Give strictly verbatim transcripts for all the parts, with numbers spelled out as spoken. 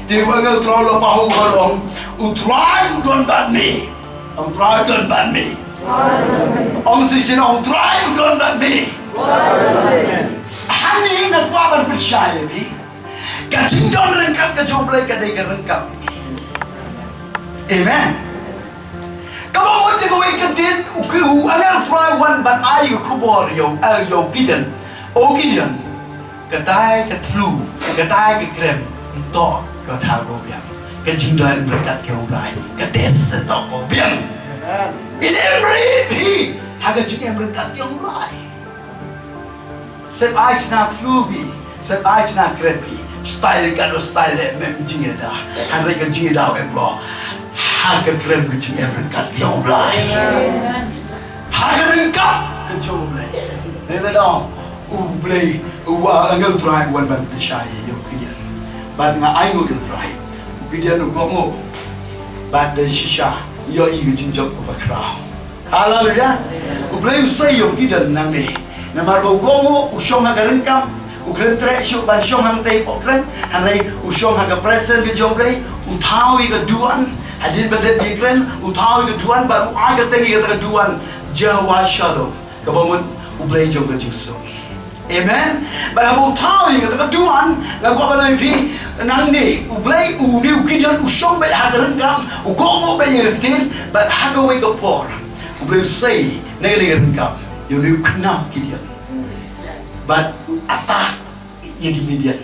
Te u angel Trai u la pahuh bad u ong, U Trai u don bad me. U Trai u don bad me. Ong shisien, U Trai u don bad me. Hangne nga kwah ban pynshai ïa phi. Ka jingdon ryngkat ka jong U Blei ka dei ka ryngkat. Amen. Kaba mut ïa kawei ka ktien, u ki, u angel Trai u wan ban ai ka khubor ïa u, eh, ïa u Gideon. O Gideon, katai ka thlu, katai ka krem, to ka thaw ko biang. Ka jingdon ryngkat ka U Blei, ka te sa to ko biang. Amen. Ine em ri phi ha ka jingim ryngkat ka U Blei. Sep ai chna thlu phi, sep ai chna krem phi. Style ka do style em em jingïada. Hynrei ka jingïada em lo. Ha ka krem ka jingim ryngkat ka U Blei. Ha ka ryngkat ka jong U Blei. Ngi da dong U Blei, u, uh, angel Trai u wan ban pynshai ïa u Gideon. Bad nga ai nguh ïa u Trai. U Gideon u kohnguh. Bad da shisha ïohi ka jingjop kaba khraw. Haleluya. U Blei u sei ïa u Gideon nangne. Namar ba u kohnguh, u shong ha ka ryngkam, u khlem treh shuh ban shong hangtei hapoh krem, hynrei u shong ha ka presence ka jong U Blei, u thaw ïa ka duwan, hadien ba dep ïakren, u thaw ïa ka duwan, bad u ai kyrteng ïa kata ka duwan, Jehovah Shalom, kaba mut U Blei jong ka jingsuk. Amen. Bad haba u thaw ïa kata ka duwan, nga kwah ban ong ïa phi, nangne, U Blei, une u Gideon, u shong beit ha ka ryngkam, u kohnguh beit ïa ka ktien, bad ha kawei ka por, U Blei u sei, na kane ka ryngkam, ïa une u khynnah Gideon. Bad u attack ïa ki Midian,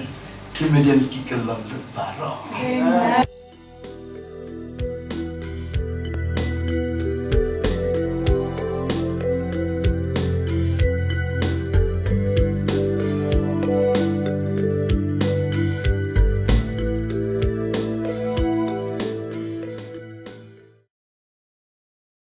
ki Midian ki kyllon lut baroh. Amen.